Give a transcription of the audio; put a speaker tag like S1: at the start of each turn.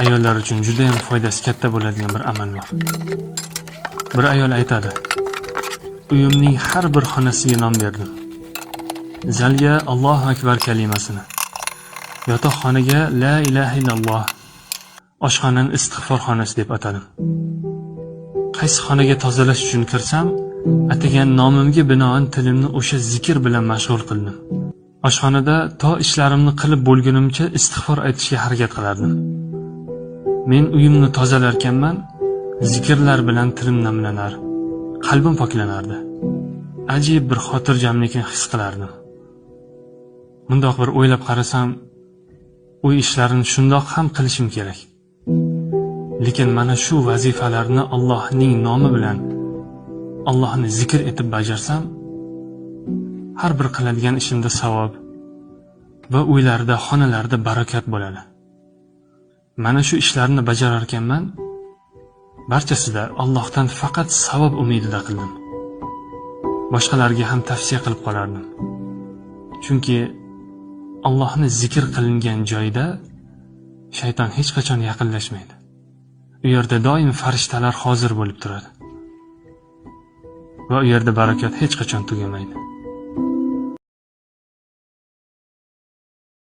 S1: Ayollar uchun juda ham foydasi katta bo'ladigan bir amal bor. Bir ayol aytadi: "Uyimning har bir xonasiga nom berdim. Zalga Allohu akbar kalimasini, yotoqxonaga la ilaha illalloh, oshxonani istig'for xonasi deb atadim. Qaysi xonaga tozalash uchun kirsam, atagan nomimga binoan tilimni o'sha zikr bilan mashg'ul qildim. Oshxonada to ishlarimni qilib bo'lgunimcha istig'for aytishga harakat qilardim. Men uyimni tozalarkanman, zikrlar bilan tilim namlanar, qalbim poklanardi. Ajib bir xotirjamlikni his qilardim. Mundoq bir o'ylab qarasam, uy ishlarini shundoq ham qilishim kerak. Lekin mana shu vazifalarni Allohning nomi bilan, Allohni zikr etib bajarsam, har bir qiladigan ishimda savob va uylarda, xonalarda barakat bo'ladi. Mana shu ishlarni bajarar ekanman, barchasida Allohdan faqat savob umidida qildim. Boshqalarga ham tavsiya qilib qolardim. Chunki Allohni zikr qilingan joyda shayton hech qachon yaqinlashmaydi. U yerda doim farishtalar hozir bo'lib turadi. Va u yerda barakat hech qachon tugamaydi."